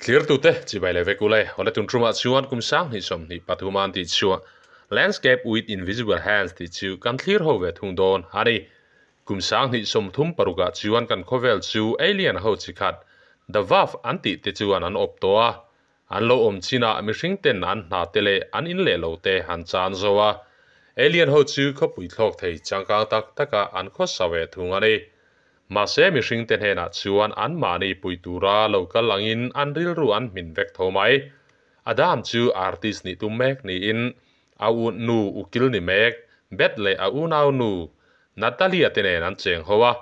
Thlirtute chibai leh vek ule, awle tun tumah chuan kum sang hnih 23 an tih chhuah Landscape with Invisible Hands tih chu kan thlir ho ve thung dawn a ni. Kum 2036 ah chuan kan khawvel chu alien ho chi khat The Vav an tih te chuan an awp tawh a, an lo awm chinah mihring ten an hna te leh an in leh lo te an chan zo a, alien ho chu khawpui thlawk thei changkang tak takah an khawsa ve thung a ni. Mahse mihring te hnenah chuan anmahni pui tura lo kal angin an rilru an hmin vek tho mai. Adam chu artist nih tum mek niin a u nu ukil ni mek Beth leh a unau nu Natalia te nen an cheng ho a.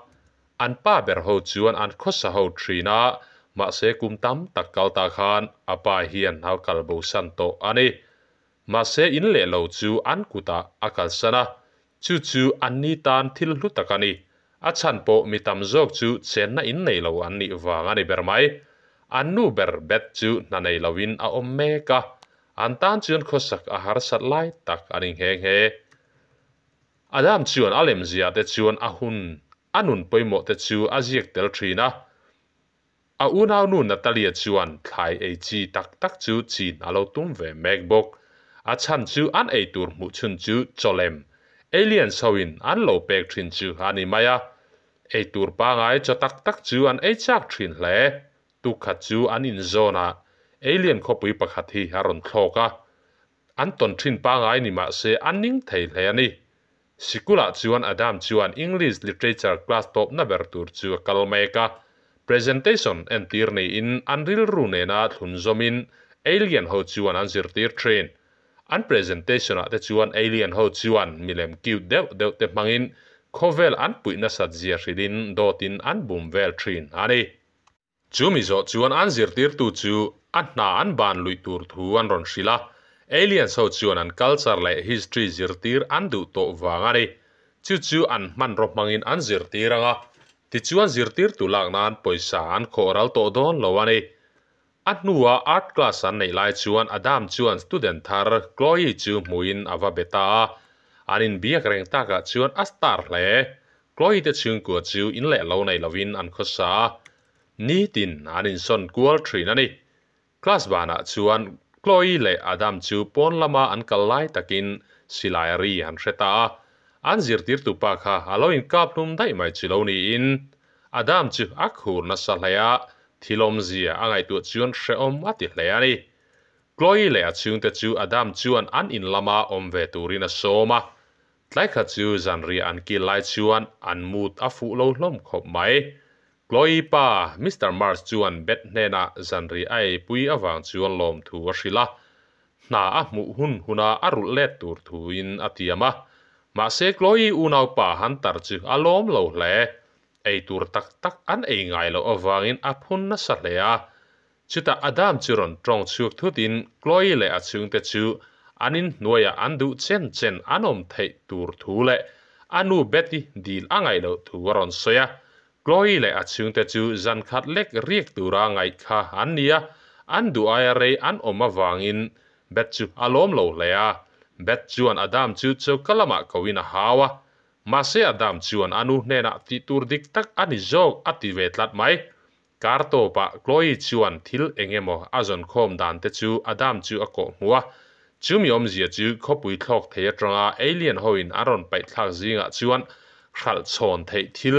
An pa ber ho chuan an khawsa ho thin a, mahse kum tam tak kal ta khan a pa hian a kal bosan tawh a ni. Mahse in leh lo chu an kutah a kalsan a, chu chu anni tan thil hlu tak a ni. A chhan pawh mi tam zawk chu chenna in nei lo an nih vang a ni ber mai. An nu ber Beth chu hna nei loin a awm mek a, an tan chuan khawsak a harsat lai tak a ni nghe nghe. Adam chuan a lemzia te chuan a hun a nun pawimawh te chu a ziak tel thin a. A unau nu Natalia chuan thlai ei chi tak tak chu chin a lo tum ve mek bawk. A chhan chu an ei tur hmuh chhun chu chawlem, aliens hoin an lo pek thin chu a ni mai a. Ei tur pangai chaw tak tak chu an ei chak thin hle. Tukhat chu an inzawn a, alien khawpui pakhat hi a rawn thlawk a. An tawn thin pangai ni mah se an ning thei hle a ni. Sikulah chuan Adam chuan English Literature class tawpna ber tur chu a kal mek a. Presentation entir niin an rilru nena thlun zawmin alien ho chuan an zirtir thin. An presentation ah te chuan alien ho chuan milem cute deuh deuh te hmangin khawvel an puih nasat zia hrilhin dawtin an bum vel thin a ni. Chu mi zawh chuan an zirtirtu chu a hna an ban luih tur thu an rawn hrilh a, aliens ho chuan an culture leh history zirtir an duh tawh vang a ni. Chu chu an hmanraw hmangin an zirtir ang a, tichuan zirtirtu lak nan pawisa an khawh ral tawh dawn lo a ni. A hnua art class an neih lai chuan Adam chuan student thar Chloe chu hmuhin a va be ta a, an inbiak reng takah chuan a star hle. Chloe te chhungkua chu in leh lo nei lovin an khawsa a, nitin an insawn kual thin a ni. Class banah chuan Chloe leh Adam chu pawn lama an kal lai takin silai ri an hre ta a, an zirtirtu pa kha a lo inkap hlum daih mai chu lo niin. Adam chu a khur nasa hle a, thil awmzia a ngaihtuah chuan hrehawm a ti hle a ni. Chloe leh a chhungte chu Adam chuan an in lama awm ve turin a sawm a, Tlai khat chu zanriah an kil lai chuan an mood a fuh lo hlawm khawp mai. Chloe pa, Mister Mars chuan Beth hnenah zanriah a eipui avang chuan lawmthu a hrilh a. Hna a hmuh hun huna a rulh let tur thuin a tiam a. Mahse Chloe unaupa Hunter chu a lawm lo hle. Ei tur tak tak an ei ngai loh avangin a phun nasa hle a. Chutah Adam chu rawn tawng chhuak thutin Chloe leh a chhungte chu an inhnuaiah an duh chen chen an awm theih tur thu leh a nu Betty dil a ngaih loh thu a rawn sawi a. Chloe leh a chhungte chu zan khat lek riak tura ngaih kha an ni a, an duh aia rei an awm avangin Beth chu a lawm lo hle a. Beth chuan Adam chu choka lamah koin a hau a, mahse Adam chuan a nu hnenah tih tur dik tak a ni zawk a ti ve tlat mai. Kar tawpah Chloe chuan thil eng emaw a zawn khawm dan te chu Adam chu a kawh hmu a. Chumi awmzia chu khawpui thlawk thei atanga alien hoin an rawn paih thlak zingah chuan hralh chhawn theih thil,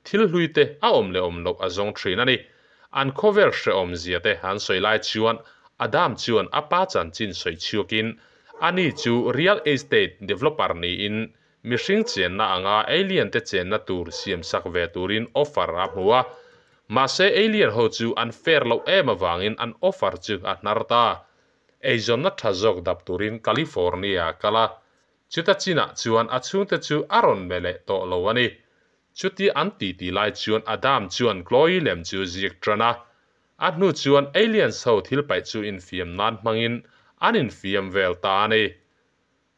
thil hlui te a awm leh awm loh a zawng thin a ni. An khawvel hrehawmzia te an sawi lai chuan Adam chuan a pa chanchin sawi chhuakin ani chu real estate developer niin Mihring chenna anga alien te chenna tur siamsak ve turin offer a hmu a. Mahse alien ho chu an fair loh em avangin an offer chu a hnar ta. Eizawnna tha zawk dap turin California a kal a. Chuta chinah chuan a chhungte chu a rawn me leh tawh lo a ni. Chuti an titi lai chuan Adam chuan Chloe lem chu ziak tan a. A hnu chuan aliens ho thil paih chu infiam nan hmangin an infiam vel ta a ni.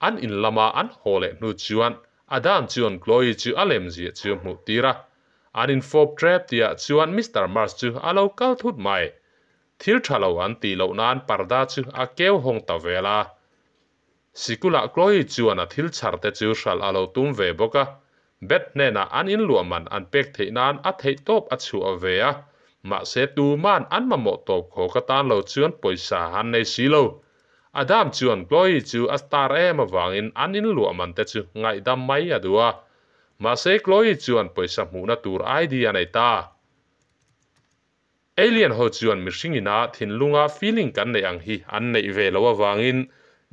An in lama an haw leh hnu chuan Adam chuan Chloe chu a lem ziah chu a hmuh tir a. An infawp trep tihah chuan Mister Mars chu a lo kal thut mai. Thil tha lo an tih loh nan parda chu a keu hawng ta vel a. Sikulah Chloe chuan a thil chhar te chu hralh a lo tum ve bawk a. Beth hnenah an inluah man an pek theih nan a theih tawp a chhuah ve a. Mahse tuman an mamawh tawp khawk atan lo chuan pawisa an nei si lo. Adam chuan Chloe chu a star em avangin an in luah man te chu ngaihdam mai a duh a. Mahse Chloe chuan pawisa hmuhna tur idea a nei ta. Alien ho chuan mihring ina thinlunga feeling kan neih ang hi an neih ve loh avangin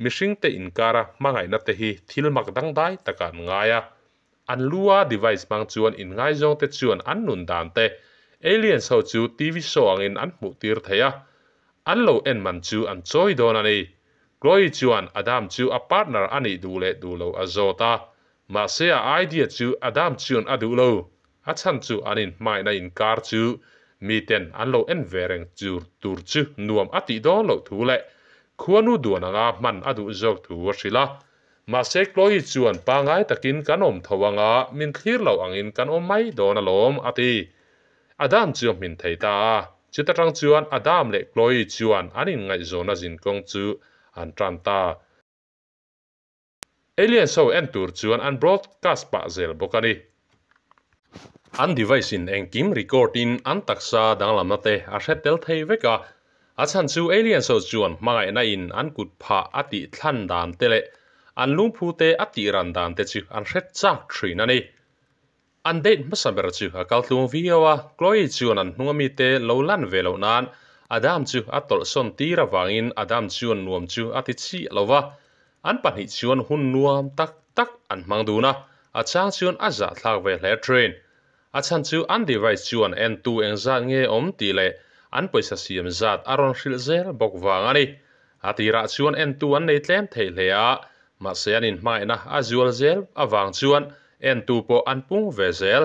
mihring te inkara hmangaihna te hi thil mak dangdai takah an ngai a. An lu a device hmang chuan inngaizawng te chuan an nun dan te aliens ho chu TV show angin an hmuh tir thei a, an lo en man chu an chawi dawn a ni. Chloe chuan Adam chu a partner a nih duh leh duh loh a zawt a, mahse a idea chu Adam chuan a duh lo. A chhan chu an inhmaihna inkar chu miten an lo en ve reng chur tur chu nuam a tih dawn loh thu leh khuanu duan anga hman a duh zawk thu a hrilh a. Mahse Chloe chuan pangai takin kan awm tho anga min thlir loh angin kan awm mai dawn alawm a ti. Adam chu a hmin thei ta a, chuta tang chuan Adam leh Chloe chuan an inngaihzawna zinkawng chu an tan ta. Aliens ho en tur chuan an broadcast pah zel bawk a ni. An device in engkim record in an taksa danglamna te a hre tel thei vek a. A chhan chu aliens ho chuan hmangaihna in an kut phah a tih thlan dan te leh an lungphu te a tih ran dan te chu an hre chak thin a ni. An date hmasa ber chu a kal tlung viau a, Chloe chuan an hnung ami te lo lan ve loh nan Adam chu a tawlhsawn tir avangin Adam chuan nuam chu a ti chiah lo va. An pahnih chuan hun nuam tak tak an hmang dun a, a chang chuan a zahthlak ve hle thin. A chhan chu an device chuan entu engzat nge awm tih leh an pawisa siam zat a rawn hrilh zel bawk vang a ni. A tirah chuan entu an nei tlem thei hle a, mahse an inhmangaihna a zual zel avang chuan entu pawh an pung ve zel.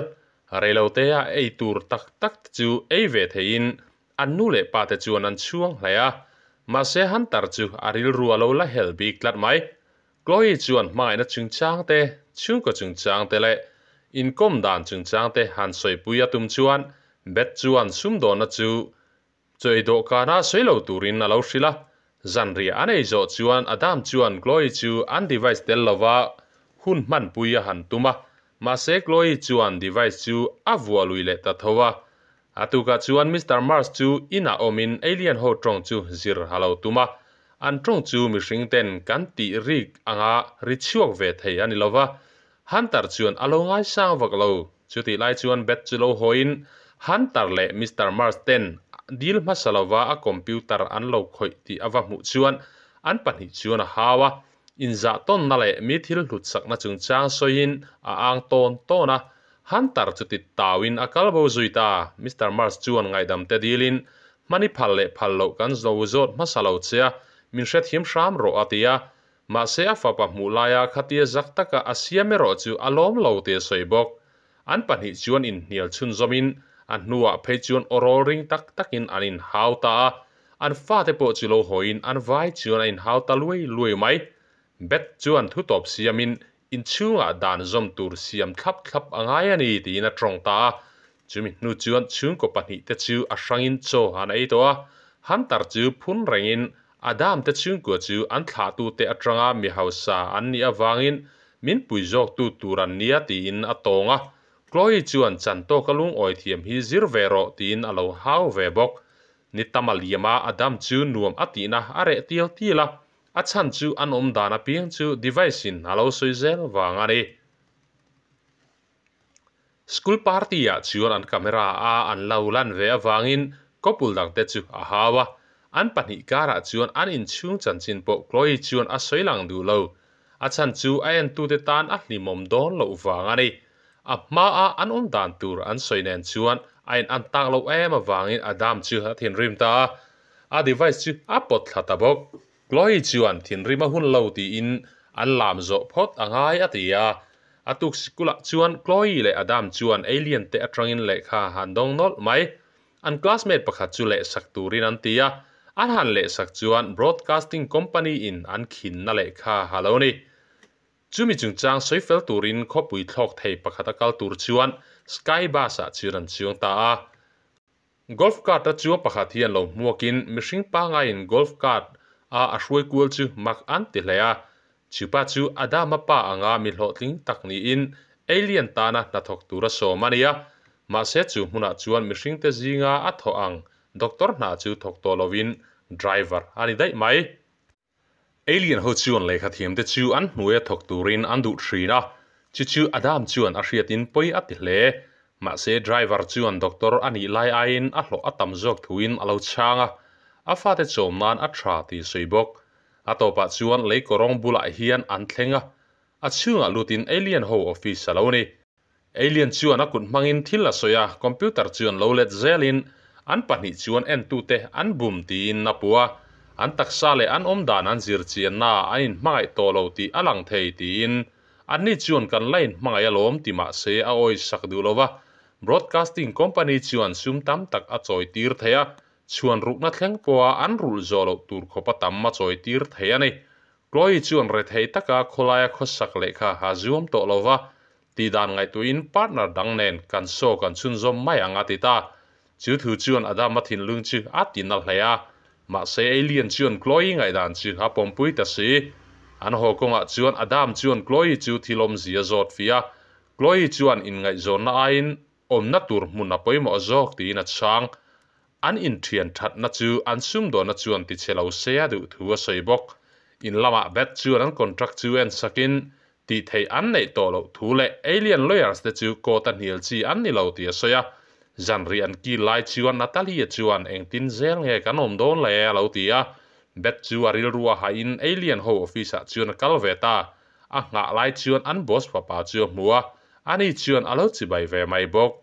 Reilotea ei tur tak tak te chu ei ve theiin an nu leh pa te chuan an chhuang hle a, mahse Hunter chu a rilru a lo la hel bik tlat mai. Chloe chuan hmangaihna chungchang te, chhungkaw chungchang te leh inkawm dan chungchang te han sawipui a tum chuan Beth chuan sumdawnna chu Chawi dawhkana sawi lo turin a lo hrilh a, zanriah an ei zawh chuan Adam chuan Chloe chu an device tel lova hun hmanpui a han tum a, mahse Chloe chuan device chu a vuah lui leh ta tho a. A tukah chuan Mister Mars chu inah awmin alien ho tawng chu zir a lo tum a, an tawng chu mihring ten kan tih rik anga ri chhuak ve thei a ni lova, Hunter chuan a lo ngaisang vak lo. Chutih lai chuan Beth chu lo hawiin Hunter leh Mister Mars ten dil hmasa lova a computer an lo khawih tih a va hmuh chuan an pahnih chuan a hau a. Inzah tawnna leh mi thil hlutsakna chungchang sawiin a ang tawn tawn a. Hunter chu ti tauin a kal bo zui ta. Mister Mars chuan ngaihdam te dilin, Hmani phal leh phal loh kan zo zawt hmasa lo che a, min hrethiam hram rawh a ti a. Mahse a fapa hmuh laia khatia zak taka a siam erawh chu a lawm lo tih a sawi bawk. An pahnih chuan inhnial chhunzawmin a hnuah phei chuan awrawl ring tak takin an inhau ta a, an fate pawh chu lo hawiin an vai chuan a inhau ta luai luai mai. Beth chuan thutawp siamin inchhungah dan zawm tur siam thlap thlap a ngai a ni tiin a tawng ta a. Chumi hnu chuan chhungkaw pahnih te chu a hrangin chaw an ei tawh a, Hunter chu phun rengin Adam te chhungkua chu an thlahtute atanga mi hausa an nih avangin min pui zawktu tur an nia tiin a tawng a. Chloe chuan chantawka lungawi thiam hi zir ve rawh tiin a lo hau ve bawk. Ni tam a liam a, Adam chu nuam a tihna a reh tial tial a, a chhan chu an awm dan apiang chu device in a lo sawi zel vang a ni. School party ah chuan an camera a an lo lan ve avangin couple dang te chu a hau a, an pahnih karah chuan an inchhung chanchin pawh Chloe chuan a sawi lang duh lo. A chhan chu a entute tan a hlimawm dawn loh vang a ni. A hmaa an awm dan tur an sawi nen chuan a in an tak loh em avangin Adam chu a thinrim ta a, a device chu a pawt thla ta bawk. Chloe chuan thinrim a hun lo tiin an lam zawh phawt a ngai a ti a. A tuk sikulah chuan Chloe leh Adam chuan alien te atangin lehkha han dawng nawlh mai. An classmate pakhat chu lehsak turin an ti a, an han lehsak chuan broadcasting company in an khinna lehkha a lo ni. Chumi chungchang sawi fel turin khawpui thlawk thei pakhat a kal tur chuan sky bus ah chuan an chuang ta a. Golf cart a chuang pakhat hian lo hmuakin mihring pangaiin golf cart a a hruai kual chu mak an ti hle a. Chupa chu Adama pa anga mi hlawhtling tak niin alien tana hnathawk tura sawm a ni a. Mahse chu hmunah chuan mihringte zinga a thawh ang doctor hna chu thawk tawh lovin driver a ni daih mai. Alien ho chuan lehkha thiamte chu an hnuaia thawk turin an duh thin a, chu chu Adam chuan a hriatin pawi a ti hle. Mahse driver chuan doctor a nih lai aiin a hlawh a tam zawk thuin a lo chhang a, a fate chawm nan a tha tih sawi bawk. A tawpah chuan lei kawrawng bulah hian an thleng a, a chhungah lutin alien ho office a lo ni. Alien chuan a kut hmangin thil a sawi a, computer chuan lo let zelin an pahnih chuan entute an bum tiin a puh a, an taksa leh an awmdan an zir chianna an inhmangaih tawh lo tih a lang thei tiin anni chuan kan la inhmangaih alawm ti mah se a awisak duh lo va, broadcasting company chuan sum tam tak a chawi tir thei a, chhuan rukna thleng pawha an rulh zawh loh tur khawpa tam a chawi tir thei a ni. Chloe chuan rethei taka khawlaia khawsak lehkha a zuam tawh lo va, tihdan ngaihtuahin partner dang nen kan show kan chhunzawm mai ang a ti ta. Chu thu chuan Adam-a thinlung chu a ti na hle a, mahse Alien chuan Chloe ngaihdan chu a pawmpui ta si. An haw kawngah chuan Adam chuan Chloe chu thil awmzia zawt fih a, Chloe chuan inngaihzawnna aiin awmna tur hmun a pawimawh zawk tiin a chhang. An inthian thatna chu an sumdawnna chuan ti chhe lo se a duh thu a sawi bawk. In lamah Beth chuan an contract chu en sakin tih theih an neih tawh loh thu leh alien lawyers te chu court a hnial chi an ni lo tih a sawi a. Zanri an kil lai chuan Natalie chuan engtin zel nge kan awm dawn le a lo ti a. Beth chu a rilru a hahin alien ho office ah chuan a kal ve ta. A nghah lai chuan an boss fapa chu a hmu a, ani chuan a lo chibai ve mai bawk.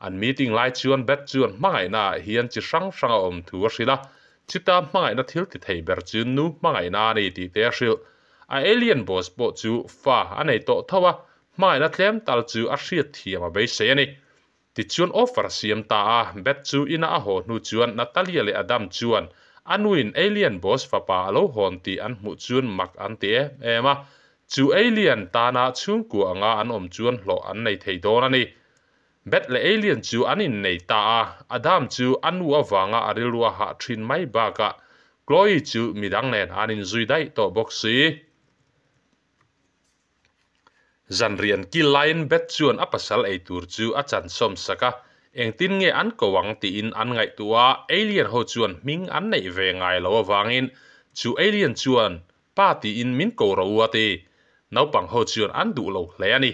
An meeting lai chuan Beth chuan hmangaihna ah hian chi hrang hrang a awm thu a hrilh a, chuta hmangaihna thil ti thei ber chu nu hmangaihna a ni tih te a hrilh. A alien boss pawh chu fa a nei tawh tho a, hmangaihna tlem tal chu a hriat thiam a beisei a ni. Tichuan offer a siam ta a, Beth chu ina a haw hnu chuan Natalia leh Adam chuan a nuin alien boss fapa a lo hawn tih an hmuh chuan mak an ti em em a, chu alien tana chhungkua anga an awm chuan hlawh an nei thei dawn a ni. Beth leh alien chu an innei ta a, Adam chu a nu avanga a rilru a hah thin mai bakah Chloe chu midang nen an inzui daih tawh bawk si. Zanrian kil laiin Beth chuan a pasal ei tur chu a chansawm sak a, engtin nge an ko ang tiin an ngaihtuah a, alien ho chuan hming an neih ve ngai lo avangin chu alien chuan pa tiin min ko ro u a ti. Naupang ho chuan an duh lo hle a ni.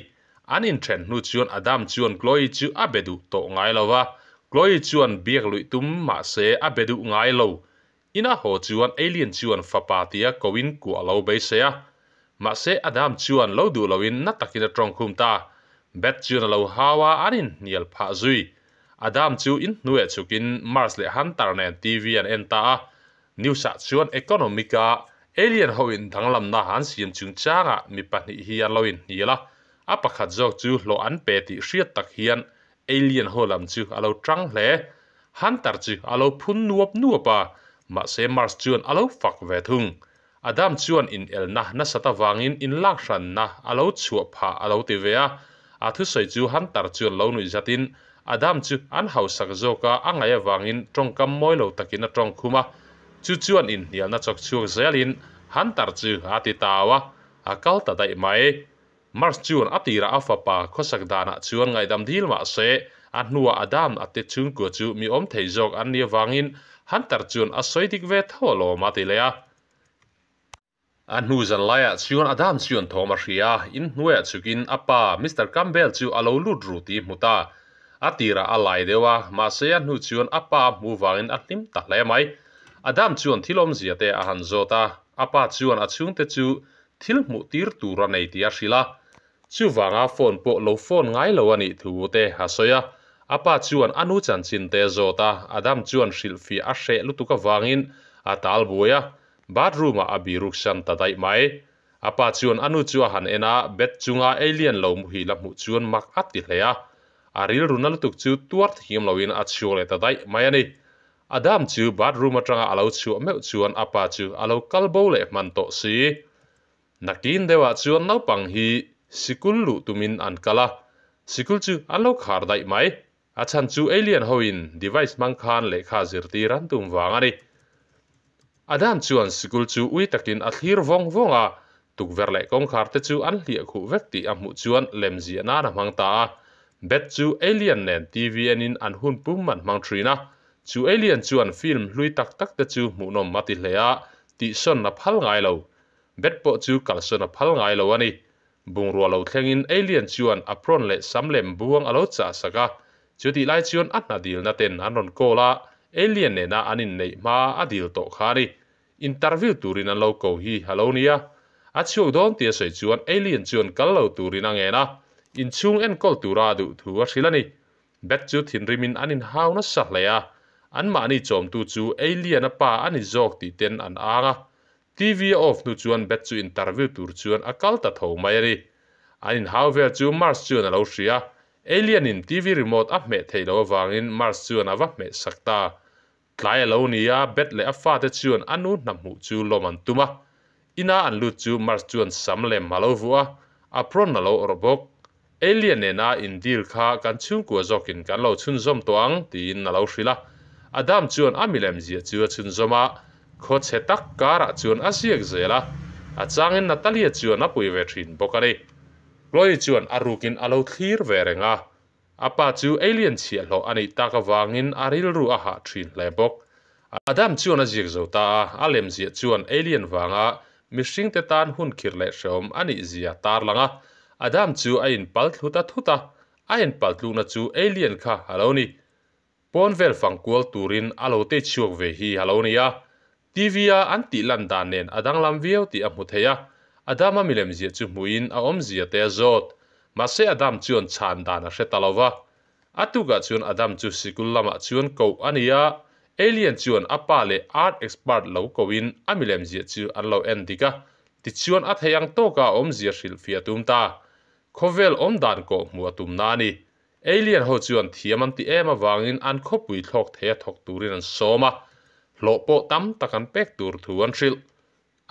An inthen hnu chuan Adam chuan Chloe chu a be duh tawh ngai lo va, Chloe chuan biak luih tum mahse a be duh ngai lo. Ina haw chuan Alien chuan fapa tia koin kuah lo beisei a. Mahse Adam chuan lo duh loin na takin a tawngkhum ta. Beth chuan a lo hau a, an inhnial phah zui. Adam chu inhnuaiah chhukin Mars leh Hunter nen TV an en ta a. News-ah chuan economic-a Alien ho in danglamna an siam chungchangah mi pahnih hi an lo inhnial a. A pakhat zawk chu hlawh an pe tih hriat tak hian Alien ho lam chu a lo tang hle. Hunter chu a lo phun nuap nuap a, mahse Mars chuan a lo fak ve thung. Adam chuan inelna nasat avangin inlak hranna a lo chhuah phah a lo ti ve a. A thusawi chu Hunter chuan lo nuih zatin Adam chu an hausak zawk a, a ngaih avangin tawngkam mawi lo takin a tawng khum a. Chu chuan inhnialna chawk chhuak zelin Hunter chu a ti tau a, a kal ta daih mai. Mars chuan a tirah a fapa khawsak danah chuan ngaihdam dil mah se, a hnuah Adam a te chhungkua chu mi awm thei zawk an nih avangin Hunter chuan a sawi dik ve tho alawm a ti leh a. A hnu zan laiah chuan Adam chuan thawm a hria a, inhnuaiah chhukin a pa Mister Campbell chu a lo lut ru tih hmu ta. A tirah a lai deuh a, mahse a hnu chuan a pa a hmuh vangin a hlim ta hle mai. Adam chuan thil awmzia te a han zawt a, a pa chuan a chhungte chu Thil hmuh tir tur a nei tih a hrilh a, chuvanga phone pawh lo phone ngai lo a nih thu te a sawi a. A pa chuan a nu chanchin te a zawt a, Adam chuan hrilhfiah a hreh lutuk avangin a tal buai a, bathroom ah a biruk san ta daih mai. A pa chuan a nu chu a han en a, bed chunga alien lo muhil a hmuh chuan mak a ti hle a, a rilru na lutuk chu tuar thiam loin a chhuak leh ta daih mai a ni. Adam chu bathroom atanga a lo chhuah meuh chuan a pa chu a lo kal bo leh hman tawh si. Nakin deuhah chuan naupang hi sikul luh tumin an kal a, sikul chu an lo khar daih mai. A chhan chu alien hoin device hmang khan lehkha zirtir an tum vang a ni. Adam chuan sikul chu ui takin a thlir vawng vawng a, tukverh leh kawngkhar te chu an hliah khuh vek tih a hmuh chuan lemziah nan a hmang ta a. Beth chu Alien nen TV enin an hun pum an hmang thin a, chu Alien chuan film hlui tak tak te chu hmuhnawm a ti hle a, tihsawn a phal ngai lo. Beth pawh chu kalsawn a phal ngai lo a ni. Bungrua lo thlengin Alien chuan apron leh sam lem buang a lo chah sak a, chutih lai chuan a hna dilna ten an rawn call a, Alien nena an inneih hma a dil tawh kha a ni. Interview turin an lo ko hi a lo nia. A chhuak dawn tia sawi chuan Alien chuan kal lo turin a ngen a, inchhung enkawl tura a duh thu a hrilh a ni. Beth chu thinrimin an inhau nasa hle a, anmahni chawmtu chu Alien-a pa a ni zawk tih ten an ang a. TV a off hnu chuan Beth chu interview tur chuan a kal ta tho mai a ni. An inhau vel chu Mars chuan a lo hria. Alien-in TV remote a hmeh theih loh avangin Mars chuan a va hmeh sak ta. Tlai a lo ni a, Beth leh a fate chuan a nu hna hmuh chu lawm an tum a. Ina an lut chu Mars chuan sam lem a lo vuah a, apron a lo awrh bawk. Alien nena in deal kha kan chhungkua zawkin kan lo chhunzawm tawh ang, tiin a lo hrilh a. Adam chuan a milem ziah chu a chhunzawm a, khaw chhe tak karah chuan a ziak zel a. A changin Natalia chuan a pui ve thin bawk a ni. Chloe chuan a rukin a lo thlir ve reng a. A pa chu alien chhiahhlawh a nih tak avangin a rilru a hah thin hle bawk. Adam chuan a ziak zo ta a, a lem ziah chuan alien vanga mihringte tan hun khirh leh hrehawm a nih zia tar lang a. Adam chu a inpal thlu ta thut a, a inpal tlukna chu alien kha a lo ni. Pawn vel fang kual turin a lo tei chhuak ve hi a lo ni a. TV a an tih lan dan nen a danglam viau tih a hmu thei a. Adama milem ziah chu hmuhin a awmzia te a zawt. Mahse Adam chuan chhan dan a hre ta lo va. A tukah chuan Adam chu sikul lamah chuan koh a ni a. Alien chuan a pa leh art expert lo kohin a milem ziah chu an lo en dik a. Tichuan a thei ang tawka a awmzia hrilhfiah a tum ta. Khawvel awmdan kawh hmuh a tumna a ni. Alien ho chuan thiam an ti em avangin an khawpui thlawk thei a thawk turin an sawm a, hlawh pawh tam tak an pek tur thu an hrilh.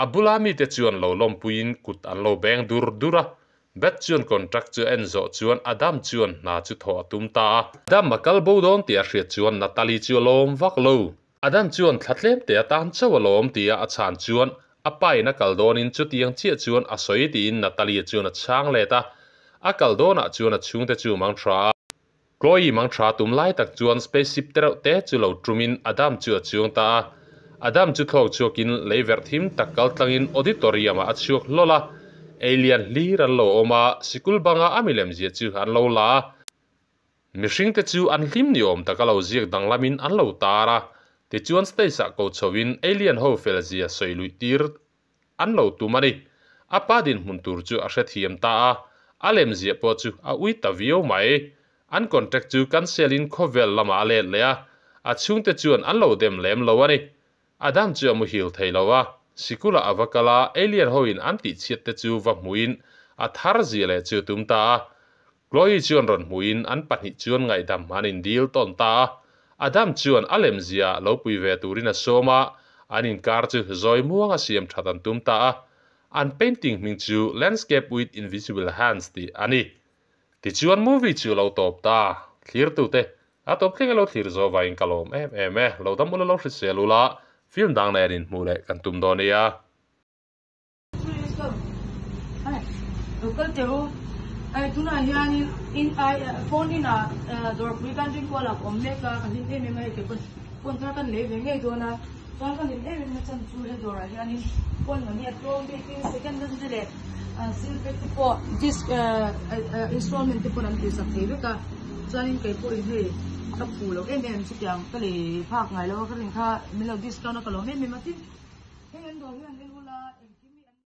A bula mite chuan lo lawmpuiin kut an lo beng dur dur a, Beth chuan contract chu a en zawh chuan Adam chuan hna chu thawh a tum ta a. Adam a kal bo dawn tih a hriat chuan Natalie chu a lawm vak lo. Adam chuan thla tlem te atan chauh a lawm tia a chhan chuan a pa in a kal dawnin chutiang chiah chuan a sawi tiin Natalia chuan a chhang let a. A kal dawnah chuan a chhungte chu mang tha a. Chloe mang tha tum lai tak chuan spaceship te reuh te chu lo tumin Adam chu a chuang ta a. Adam chu thlawk chhuakin lei verh thim tak kal tlangin auditorium ah a chhuak hlawl a. Alien hlir an lo awm a, sikul banga a milem zia chu an lo la a. Mihringte chu an hlim ni awm taka lo ziak danglamin an lo tar a, tichuan stage ah ko chhoin alien ho fel zia sawi luih tir an lo tum a ni. A pa dinhmun tur chu a hrethiam ta a, a lem ziah pawh chu a ui ta viau mai. An contract chu cancel in khawvel lamah a let leh a, a chhungte chuan an lo dem lem lo a ni. Adam chu a muhil thei lo a, sikula a va kal a, alien hoin an tihchhiat te chu va hmuhin a thar zia leh chu tum ta a. Chloe chuan rawn hmuhin an pahnih chuan ngaihdam an indil tawn ta a. Adam chuan a lem zia lo pui ve turin a sawm a, an inkar chu zawi muanga siam that an tum ta a. An painting hming chu Landscape with Invisible Hands tih a ni. Tichuan movie chu lo tawp ta. Thlirtute A tawp thleng a lo thlir zawh vangin ka lawm em em e. Lo dam ula lo hrisel ula, film dang nen inhmuh leh kan tum dawn nia. Lo kal teh u. Hei tunah hianin in ai phone inah dawrpui kan ring kual ah ka awm mek a, ka hlim em em a hei ke pawn phone thar kan lei ve ngei dawn a, chuan ka hlim em em na chan chu he dawrah hianin phone man hi a tlawm bikin second hand te leh sil pack te pawh dis installment te pawn an tihsak thei vek a. Chuanin kei pawhin hei ka phu loh em em chutiang ka lei phak ngai lo a, ka rin kha min lo discount a ka lawm em em a tin hei an dawr hian en ula engkim.